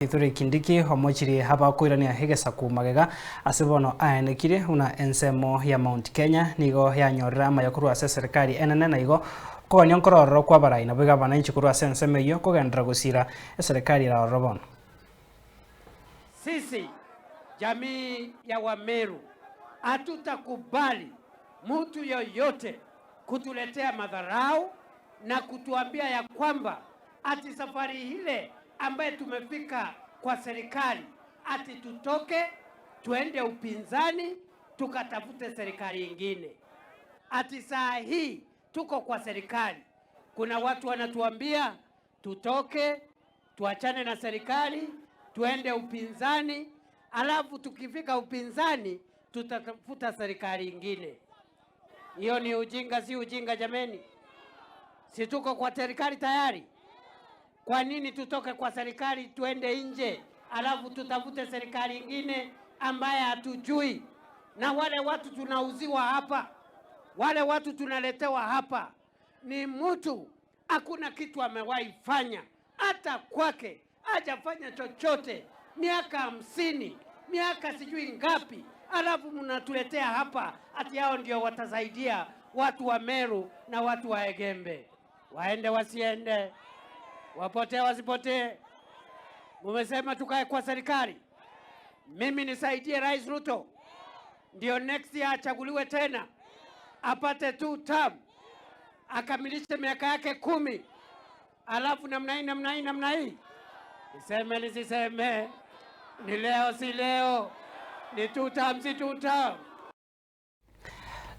Kithure Kindiki omochirie abakoirania egesaku magega ase bono aenekire buna ensemo ya Mount Kenya nigo yanyorire amaya korwa ase eserekari enene na igo okogania nkorororo kwa abarai naboigo abananchi korwa ase ensemo eyio kogenderera gosira eserekari ere ororo bono. Sisi jamii ya Wameru hatutakubali mtu yoyote kutuletea madharau na kutuambia ya kwamba ati safari ile ambaye tumefika kwa serikali ati tutoke tuende upinzani tukatafute serikali ingine. Ati saa hii tuko kwa serikali, kuna watu wanatuambia tutoke tuachane na serikali tuende upinzani, alafu tukifika upinzani tutatafuta serikali ingine. Hiyo ni ujinga, si ujinga jameni? Si tuko kwa serikali tayari? Kwa nini tutoke kwa serikali tuende nje alafu tutafute serikali ingine ambaye hatujui? Na wale watu tunauziwa hapa, wale watu tunaletewa hapa ni mtu hakuna kitu amewahi fanya, hata kwake hajafanya chochote, miaka 50, miaka sijui ngapi, alafu mnatuletea hapa ati hao ndio watasaidia watu wa Meru na watu wa Egembe. Waende wasiende, wapotee wasipotee? Mumesema tukae kwa serikali, mimi nisaidie Rais Ruto ndio next year achaguliwe tena apate two term, akamilishe miaka yake 10, alafu namna hii namna hii namna hii. Niseme nisiseme? Ni leo si leo? Ni two term si two term?